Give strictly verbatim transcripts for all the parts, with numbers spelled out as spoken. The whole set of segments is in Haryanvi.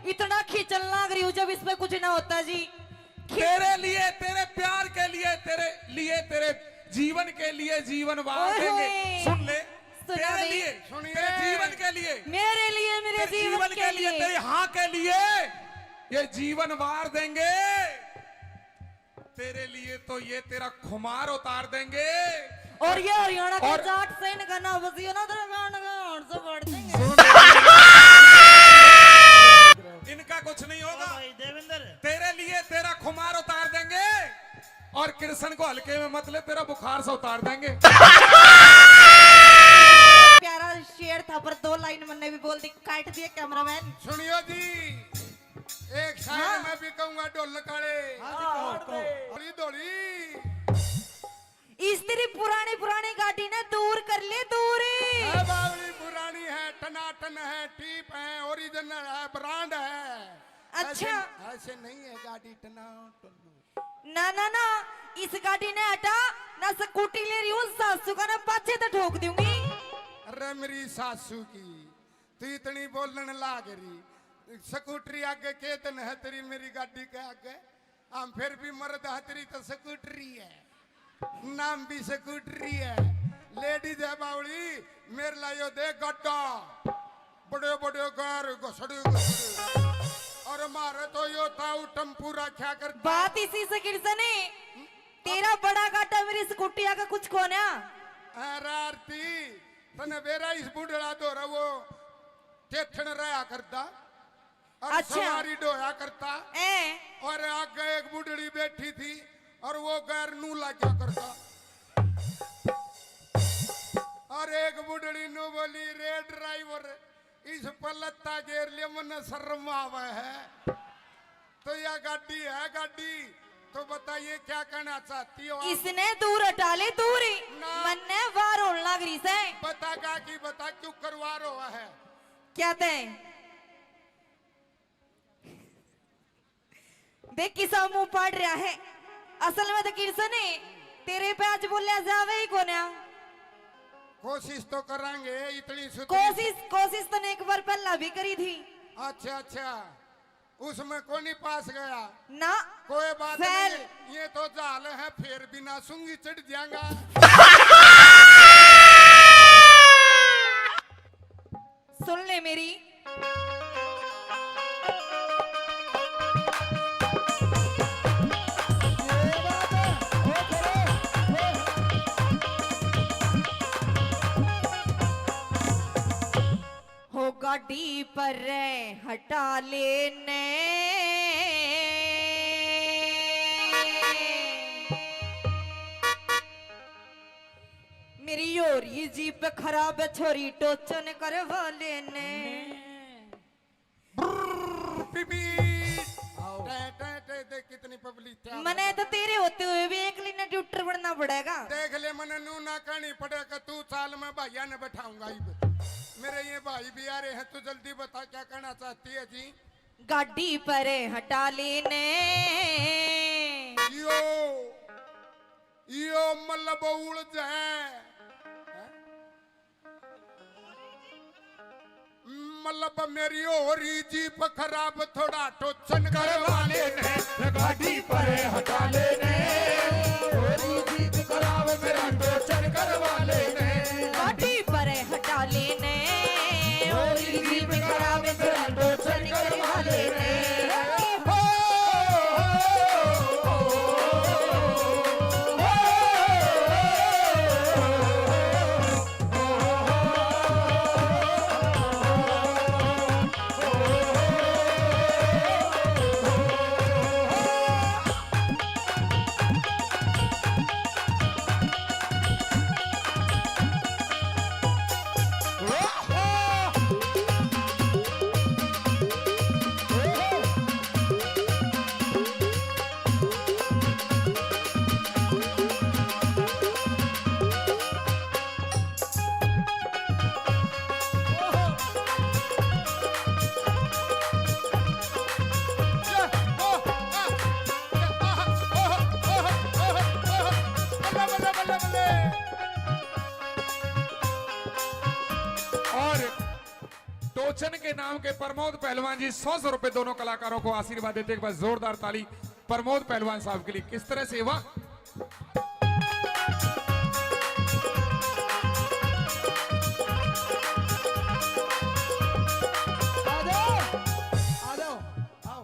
इतना खींचन लाग रही हूँ जब इसमें कुछ ना होता जी। खी- तेरे लिए, तेरे प्यार के लिए, तेरे लिए, तेरे जीवन के लिए जीवन वार ओए देंगे। होए। सुन ले, सुना तेरे बे। लिए, सुनिए। तेरे जीवन के लिए, मेरे लिए, मेरे तेरे जीवन जीवन के के लिए, लिए। तेरे हाँ के लिए ये जीवन वार देंगे। तेरे लिए तो ये तेरा खुमार उतार देंगे। और ये हरियाणा के और जाट से इनका ना बजियो ना, तेरा गांड गांड से फाड़ देंगे। सुन। इनका कुछ नहीं होगा। ओ भाई देवेंद्र। तेरे लिए तेरा खुमार उतार देंगे और कृष्ण को हल्के में मत ले, तेरा बुखार से उतार देंगे। प्यारा शेर था, पर दो लाइन मन्ने भी बोल दी, काट दिए कैमरामैन। सुनियो जी, एक साइड हाँ। मैं भी कहूंगा ढोल काले। हाँ जी, कहो, कहो। धोली, धोली। इस तेरी पुरानी, पुरानी गाड़ी ने दूर कर ले, दूर। है बावली, पुरानी है, टनाटन है, टीप है, ओरिजिनल है, ब्रांड है। अच्छा। ऐसे, ऐसे नहीं है गाड़ी टनाटन। ना, ना, ना, इस गाड़ी ने हटा, ना स्कूटी ले रही हूँ, सासू का ना पाछे तो ठोक दूंगी। अरे मेरी सासू की, तू इतनी बोलने लाग रही। स्कूटरी आगे के तन है तेरी, मेरी गाड़ी के आगे। हम फिर भी मर्द है, तेरी तो स्कूटरी है, नाम भी स्कूटरी है। लेडीज है बावली, मेरे लायो दे गड्ढा, बड़े बड़े गार घसड़े घसड़े। और मारे तो यो ताऊ टम्पू रखा कर। बात इसी से किरसने, तेरा बड़ा गाटा मेरी स्कूटी आगे कुछ कोन्या। अरे आरती, तने बेरा इस बुढ़ड़ा दो रहा वो टेठण रहा करता। और अच्छा। सवारी ढोया करता। ए। और आगे एक बुढ़ड़ी बैठी थी और वो गैर नू लाग्या करता। और एक बुढ़ड़ी नू बोली, "रे ड्राइवर, इस पर लत्ता गेर ले, मन्ने शर्म आवे है।" तो या गाड़ी है गाड़ी, तो बताइए क्या कहना चाहती हो आप? इसने दूर हटा ले, दूर ही। ना। मन्ने बाहर होने लग रही से। बता का की बता, क्यों करवा रहा है? क्या तय? देख किसा मुंह पाड़ रहा है। असल में तो किरसने तेरे पे आज बोलिया जावे ही कोन्या। कोशिश तो करांगे, इतनी सुथरी कोशिश, कोशिश तने एक बार पहला भी करी थी। अच्छा, अच्छा, उसमें कोनी पास गया। ना। कोई बात फेल। नहीं, ये तो जाल है, फिर भी ना सूंगी चढ़ जाएगा। सुन ले मेरी। हो गाड़ी पर हटा लेने। मेरी हो रही जीप खराब, छोरी टोचन करवा लेने। ब्रर, पी, पी। आओ। टे, टे, टे, देख कितनी पब्लिक तैयार मने है। तो तेरे होते हुए भी एक लीने ट्यूटर बनना पड़ेगा। देख ले, मने नू ना कहनी पड़ेगा, तू चाल, मैं भाइया ने बैठाऊंगा इब। मेरे ये भाई भी आ रहे हैं, तू जल्दी बता क्या कहना चाहती है जी? गाड़ी पर हटा लेने। यो, यो मतलब उलझ है। हैं? मतलब मेरी हो रही जीप खराब, थोड़ा टोचन करवा लेने, गाड़ी पर हटा लेने। हो रही जीप खराब, मेरा टोचन करवा लेने। गाड़ी पर हटा लेने। हो रही जीप खराब, मेरा टोचन करवा लेने। हो, हो, हो, हो, हो। नाम के प्रमोद पहलवान जी सौ सौ रुपए दोनों कलाकारों को आशीर्वाद देते हैं। एक बार जोरदार ताली प्रमोद पहलवान साहब के लिए। किस तरह से, वाह। आ जाओ, आ जाओ, आओ।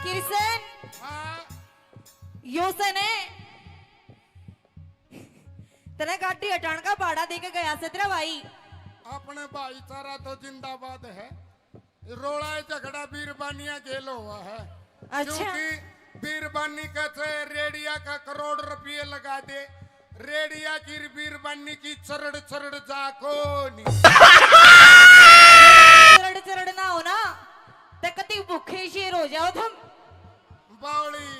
किशन, हाँ। यो सै ने तने गाड़ी हटाण का भाड़ा दे के गया से तेरा भाई। अपने भाईचारा तो जिंदाबाद है, रोला झगड़ा बीरबानिया गेल हुआ है। अच्छा। क्योंकि बीरबानी कहते रेडिया का करोड़ रुपये लगा दे, रेडिया की बीरबानी की चरड़ चरड़ जा को नहीं। चरड़ चरड़ ना हो ना, ते कती भूखे शेर हो जाओ तुम। बावली,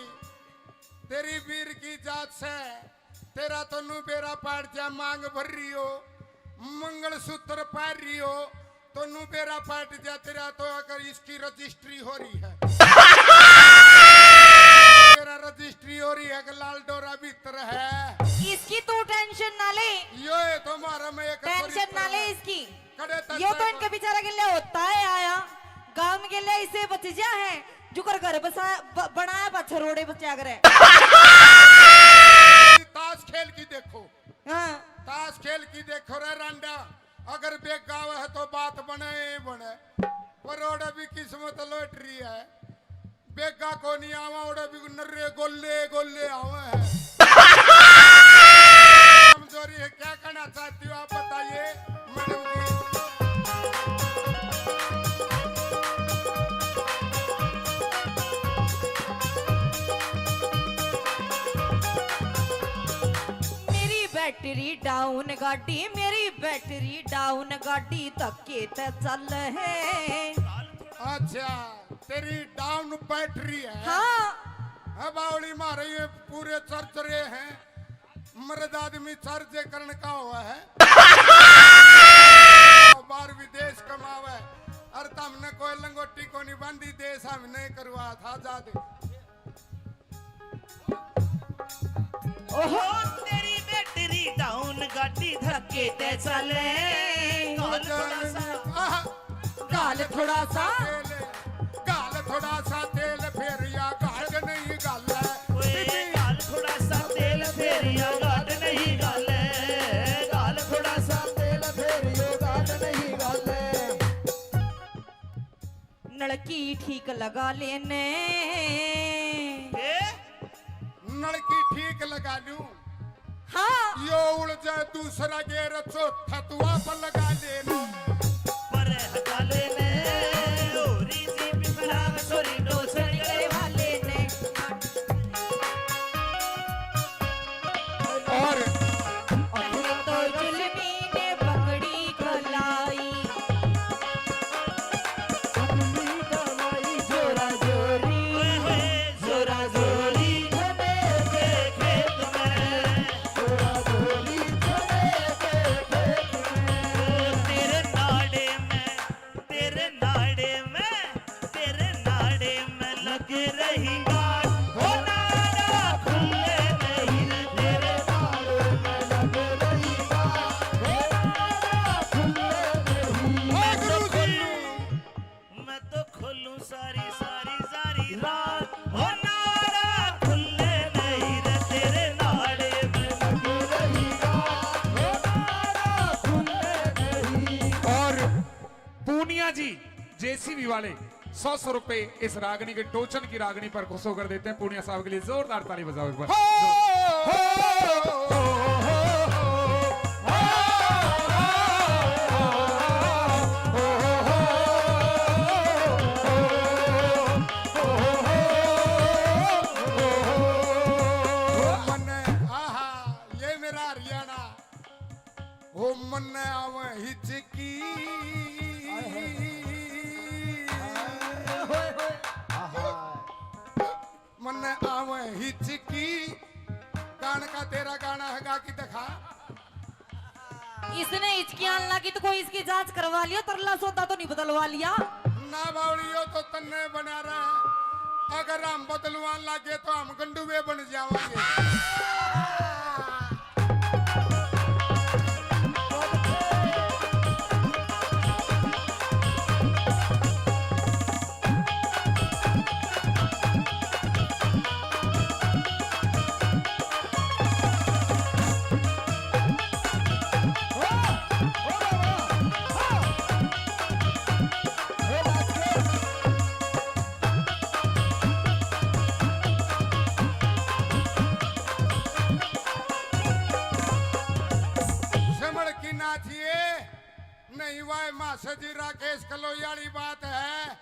तेरी बीर की जात से, तेरा तो नू बेरा पाट जा, मांग भर रही हो, मंगलसूत्र पहन रही हो, तो नू बेरा पाट जा, तेरा तो अगर इसकी रजिस्ट्री हो रही है। तेरा रजिस्ट्री हो रही है कि लाल डोरा भीतर है। इसकी तू टेंशन ना ले। यो है तो हमारा में एक टेंशन ना ले इसकी। कड़े तक यो तो इनके बेचारा के लिए होता है आया। गांव के लिए इसे बच जा है, जुकर घर बसा, ब-, बनाया पाछे रोड़े बचा करे। ताश खेल की देखो। हाँ। ताश खेल की देखो रे रांडा, अगर बेगा आवे है तो बात बने ही बने, पर ओड़े भी किस्मत लॉटरी है। बेगा को नहीं आवा, ओड़े भी नर्रे गोले गोले आवे है। कमजोरी है, क्या कहना चाहती हो आप बताइए मैडम जी। मेरी बैटरी डाउन गाड़ी, मेरी बैटरी डाउन गाड़ी धक्के ते चल है। अच्छा, तेरी डाउन बैटरी है। हाँ। अब बावली मारे ये पूरे चरचरे हैं, मर्द आदमी चार्जे करण का हुआ है। बाहर विदेश कमावे, और तमने कोई लंगोटी को नहीं बांधी, देश हमने करवा था आजाद। ओहो, तेरी बैटरी डाउन गाड़ी धक्के ते चले। गाल थोड़ा सा, आहा। गाल थोड़ा सा तेल, गाल थोड़ा सा तेल फेरिया गाढ़ नहीं गाल। ओए, गाल थोड़ा सा तेल फेरिया गाढ़ नहीं गाल। गाल थोड़ा सा तेल फेरियो गाढ़ नहीं गाल। नलकी ठीक लगा लेने। ए? नलकी ठीक लगा लूं। हाँ। यो उड़ जाए दूसरा गेर, चौथा तू आप लगा लेना। पर हटा लेने, होरी जी बिखरा, सोरी डोसर करवा लेने। और अखियां तो जुल्मी ने पकड़ी कलाई। पकड़ी कलाई जोरा जोरी। ओए होए, जोरा जोरी। चने के खेत में। जोरा जोरी चने के खेत में। तेरे नाड़े में। तेरे नाड़े में, तेरे नाड़े में लग रही गांठ, हो नाड़ा खुले नहीं रे, तेरे नाड़े में लग रही गांठ, हो नाड़ा खुले नहीं। मैं तो खोलूं, मैं तो खोलूं सारी, सारी, सारी रात, हो नाड़ा खुले नहीं रे, तेरे नाड़े में लग रही गांठ, हो नाड़ा खुले नहीं। और पूनिया जी जेसीबी वाले सौ सौ रुपए इस रागनी के, टोचन की रागनी पर खुश होकर देते हैं। पूनिया साहब के लिए जोरदार ताली बजाओ एक बार। मन्ने, आहा, ये मेरा हरियाणा। हो मन्ने आवे हिचकी। हाय, हाय, हाय। हाय, हाय। मन्ने आवे हिचकी। गान का तेरा गाना है, गा की दिखा। इसने हिचकी आन लगी तो कोई इसकी जांच करवा लियो, तरला सौदा तो नहीं बदलवा लिया। ना बावड़ियो तो तन्ने बना रहा है। अगर हम बदलवान लागे तो हम गंडुए बन जावांगे। बात है,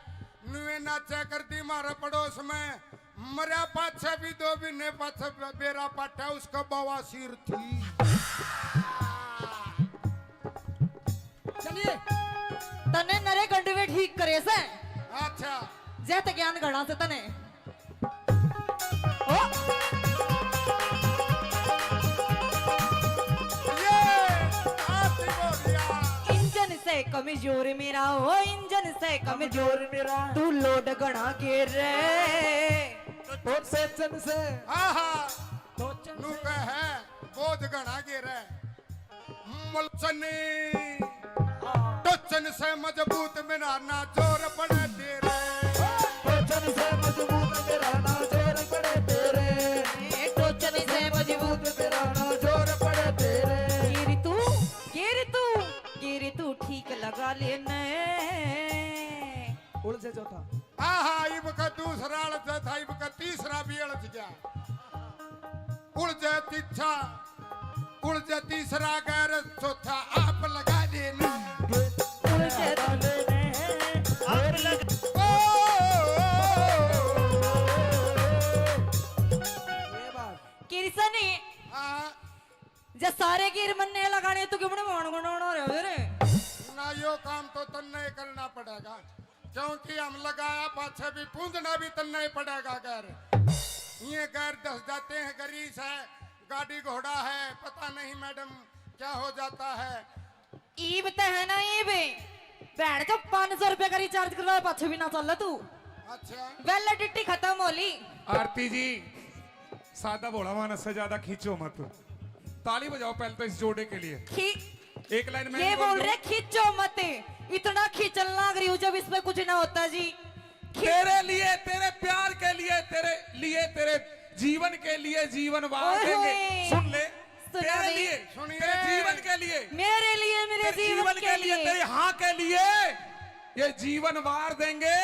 नुए नाचा कर दी म्हारे पड़ोस में, मरया पाछे भी दो महीने पाछे बे-, बेरा पाटा उसका बवासीर थी। चलिए। तने नरे गंडवे ठीक करे से। अच्छा। जय ते ज्ञान घणा से तने। ओ। ये आती बोलिया। इंजन से कमजोर मेरा, ओ इंजन से कमजोर मेरा। तू लोड घणा गेर रे। ओ टोचन से। हाँ, हाँ। टोचन नू से। कह है, बोझ घणा गेर है। मलचनी। टोचन से मजबूत मेरा ना जोर पड़े तेरे। टोचन से मजबूत मेरा ना जोर पड़े तेरे। ए, टोचन से मजबूत मेरा ना जोर पड़े तेरे। गिर तू, गिर तू, गिर तू ठीक लगा लेने। उलझे चौथा। आहा, इब का दूसरा अड़ज था, इब का तीसरा भी अड़ज गया। उलझे तीछा, उलझे तीसरा गैर, चौथा आप लगा देना। उलझे आप लगा। ओ, ये बात। किरसनी। हाँ। जे सारे गिर मन्ने लगाने तो क्यों बने मान गुनाना रहे रे? ना, यो काम तो तन्ने ही करना पड़ेगा, क्योंकि हम लगाया पाछे भी पूंजना भी तन्ने ही पड़ेगा। गैर ये गैर दस जाते हैं, गरीस है, गाड़ी घोड़ा है, पता नहीं मैडम क्या हो जाता है। ईब ते है ना ईब, बैठ के पाँच सौ रुपए का रिचार्ज करवाए पाछे भी ना चल तू। अच्छा। वैलिडिटी खत्म हो ली। आरती जी, सादा भोला मानस से ज्यादा खींचो मत। ताली बजाओ पहले तो इस जोड़े के लिए। खी-, एक लाइन में ये नहीं बोल बोल रहे, खींचो मत। इतना खींचन लाग रही हूँ जब इसमें कुछ ना होता जी। खी- तेरे लिए, तेरे प्यार के लिए, तेरे लिए, तेरे जीवन के लिए जीवन वार ओए देंगे। होए। सुन ले, सुना तेरे दे। लिए, सुनिए। तेरे जीवन के लिए, मेरे लिए, मेरे तेरे जीवन जीवन के के लिए, लिए। तेरे हाँ के लिए ये जीवन वार देंगे।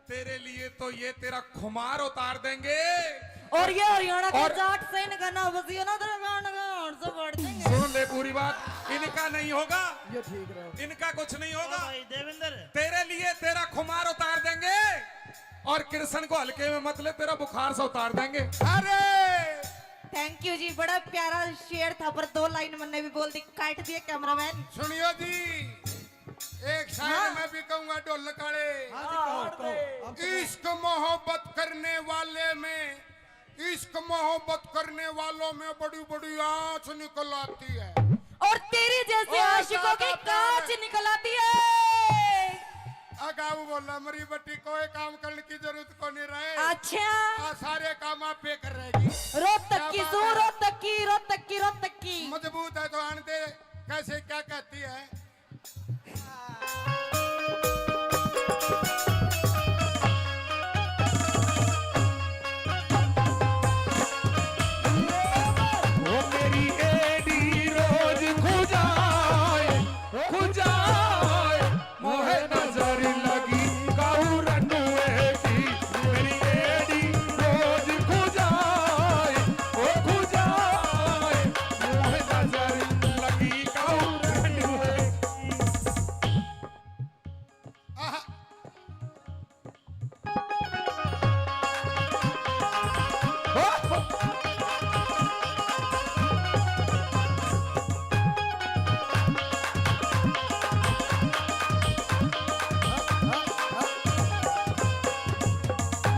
तेरे लिए तो ये तेरा खुमार उतार देंगे। और ये हरियाणा के और जाट से इनका ना बजियो ना, तेरे गांड का हाड़ से फाड़ देंगे। सुन ले पूरी बात, इनका नहीं होगा, ये ठीक रहो। इनका कुछ नहीं होगा। ओ भाई देवेंद्र। तेरे लिए तेरा खुमार उतार देंगे और कृष्ण को हल्के में मत ले, तेरा बुखार से उतार देंगे। अरे थैंक यू जी, बड़ा प्यारा शेर था, पर दो लाइन मन्ने भी बोल दी, काट दिए कैमरामैन। सुनियो जी, एक शायर हाँ। मैं भी कहूंगा, ढोल काले। हाँ जी, कहो, कहो। हम तो इश्क मोहब्बत करने वाले में, इश्क मोहब्बत करने वालों में बड़ी बड़ी आंच निकल आती है। और तेरी जैसे ओ आशिकों की दादा कांच प्यारे। निकल आती है। अगाऊ बोला, मरी बट्टी कोई काम करने की जरूरत को नहीं रहे। अच्छा। आ सारे काम आप पे कर रहेगी। रोहतक क्या की बात सू, है? रोहतक की, रोहतक की, रोहतक की। मजबूत है तो आन दे, कैसे क्या कहती है? वो मेरी एडी रोज खुजाए, खुजाए, मोहे नजर लगी काऊ रंडुए की। मेरी एडी रोज खुजाए, ओ खुजाए, मोहे नजर लगी काऊ रंडुए की। आहा।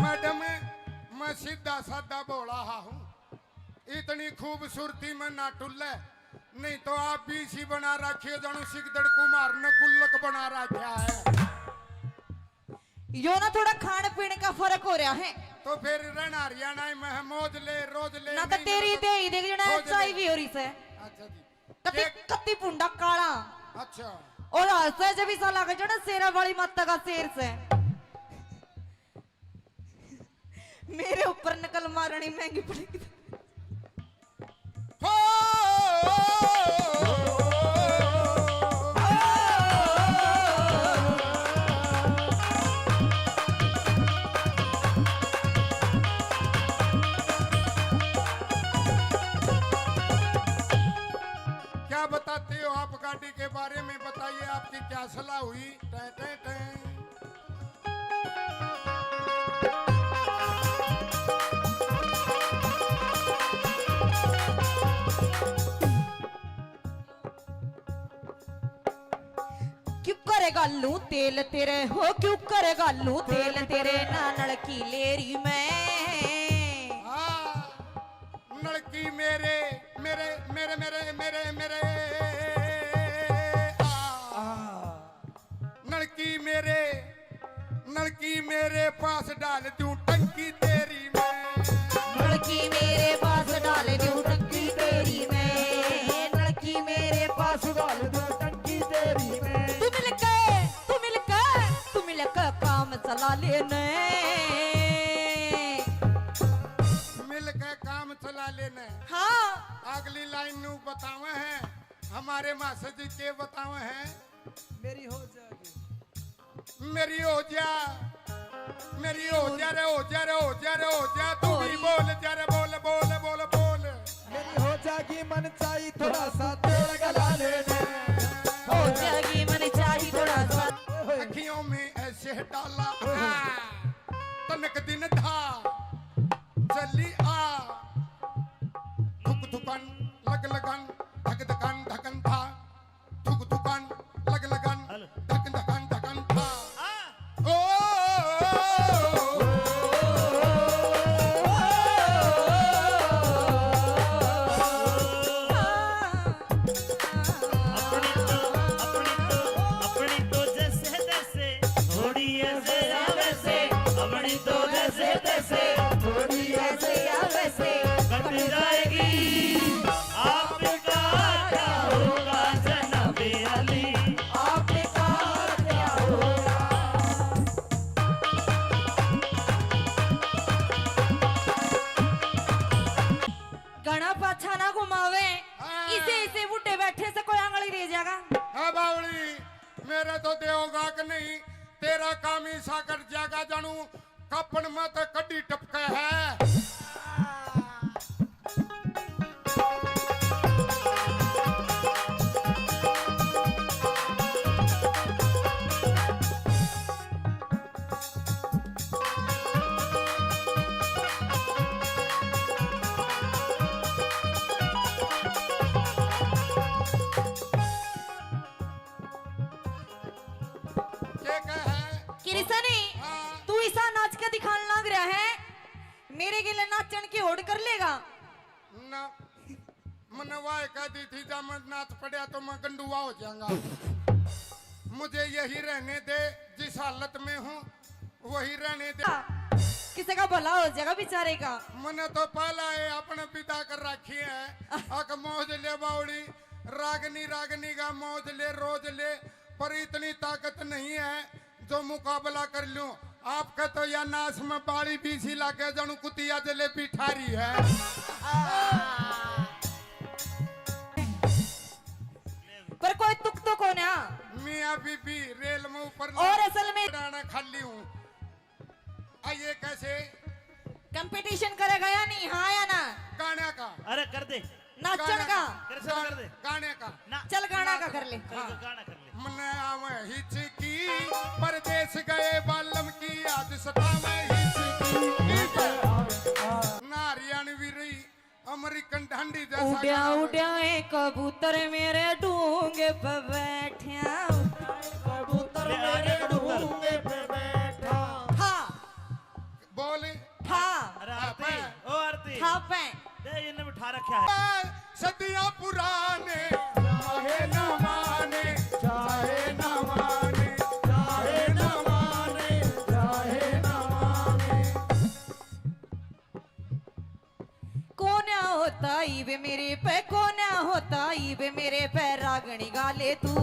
मैडम, मैं सीधा साधा भोला हा हूँ, इतनी खूबसूरती में ना टुल्ले, नहीं तो आप बीसी बना रखी हो, जानू सिकदड़ कुमार ने गुल्लक बना रखा है। यो ना थोड़ा खान पीन का फर्क हो रहा है। तो फिर रहना हरियाणा में है, मौज ले, रोज ले, ना तो महीने तेरी में दे ही देख जणा खोज ले। एचआईवी हो रही से। अच्छा जी। कति, एक कति पुंडा काला। अच्छा। और हंसे जब इसा लगे जणा शेरा वाली माता का शेर से। मेरे ऊपर नकल मारनी महंगी पड़ेगी। हो। क्या बताते हो आप गाड़ी के बारे में? बताइए, आपकी क्या सलाह हुई? टै, टै, टै। क्यों करे गालू तेल तेरे हो, क्यों करे गालू तेल तेरे, ना नलकी लेरी मैं। हाँ, नलकी मेरे, मेरे, मेरे, मेरे, मेरे, मेरे, आ। नलकी मेरे, नलकी मेरे पास डाल दूं टंकी तेरी मैं। नलकी मेरे पास डाल दूं टंकी तेरी मैं। नलकी मेरे पास डाल दूं टंकी तेरी मैं। तू मिलके, तू मिलके, तू मिलके काम चला लेने। मिलके काम चला लेने। हाँ। अगली लाइन नू बतावे हैं, हमारे मास्टर जी के बतावे हैं। मेरी हो जाएगी। मेरी हो जा, मेरी हो जा रे, हो जा रे, हो जा रे, हो जा। तू भी बोल जा रे, बोल, बोल, बोल, बोल। मेरी हो जाएगी मन चाही थोड़ा सा तेल गला लेने। हो जाएगी मन चाही थोड़ा सा। अखियों में ऐसे डाला, हाँ, तनक दिन था, जल्दी आ। थुक थुकन, लग लगन, धक धकन, धकन था। थुक थुकन, लग लगन, हेलो। धकन धकन धकन था। हाँ। ओ, अपनी तो, अपनी तो, अपनी तो जैसे तैसे, थोड़ी ऐसे या वैसे, अपनी तो जैसे तैसे, थोड़ी ऐसे या वैसे, कट जाएगी। आपका क्या होगा जनाबे अली, आपका क्या होगा? घणा पाछा ना घुमावे। हाँ। इसे, इसे बूढ़े बैठे से कोई आंगली दे जाएगा। हाँ बावली, मेरे तो देवगा कि नहीं, तेरा काम ही साकर जागा जानू। कापड़ में तो कड्डी टपके है। के कहे? किरिसा नहीं, हाँ। तू इसा नाच के दिखाने लाग रहा है, मेरे गेले नाचन की होड़ कर लेगा? ना, मन्ने वाह कह दी थी, जा मैं नाच पड़या तो मैं गंडुआ हो जाऊंगा। मुझे यही रहने दे, जिस हालत में हूँ वही रहने दे। किसी का भला हो जाएगा बेचारे का। मन्ने तो पहला ये अपने विदा कर रखी है। अक मौज ले बावड़ी, रागनी, रागनी का मौज ले, रोज ले, पर इतनी ताकत नहीं है जो मुकाबला कर लूं। आपका तो या नाश में बाली बीसी लागे, जानू कुतिया जलेबी ठारी है। पर कोई तुक तो कोन्या। मियाँ बीबी रेल में ऊपर और असल में उड़ाना खाली हूँ। आ, ये कैसे? कंपटीशन करेगा या नहीं, हाँ या ना? गाने का। अरे कर दे। नाचण गाने का। का। कर, चल कर दे। गाने का। ना। चल गाना का कर ले। चल हाँ। गाना कर ले। मन्ने आवे हिचकी, परदेस गए बालम की, आज सतावे हिचकी। ना हरियाणवी रही, अमेरिकन ढांडी जैसा उड्या गाना। उड्या ए कबूतर मेरे डूंगे पे बैठ्या। कबूतर ले, आ जा मेरे कबूतर। डूंगे पे बैठा। था। बोल। था। अरे आरती, था पै। ओ आरती। था पै। दे, इन्हें बिठा रखा है। सदियां पुराने, चाहे ना माने, चाहे ना माने, चाहे ना माने, चाहे ना माने। कोन्या होता इब मेरे पे, कोन्या होता इब मेरे पे, रागणी गा ले तू।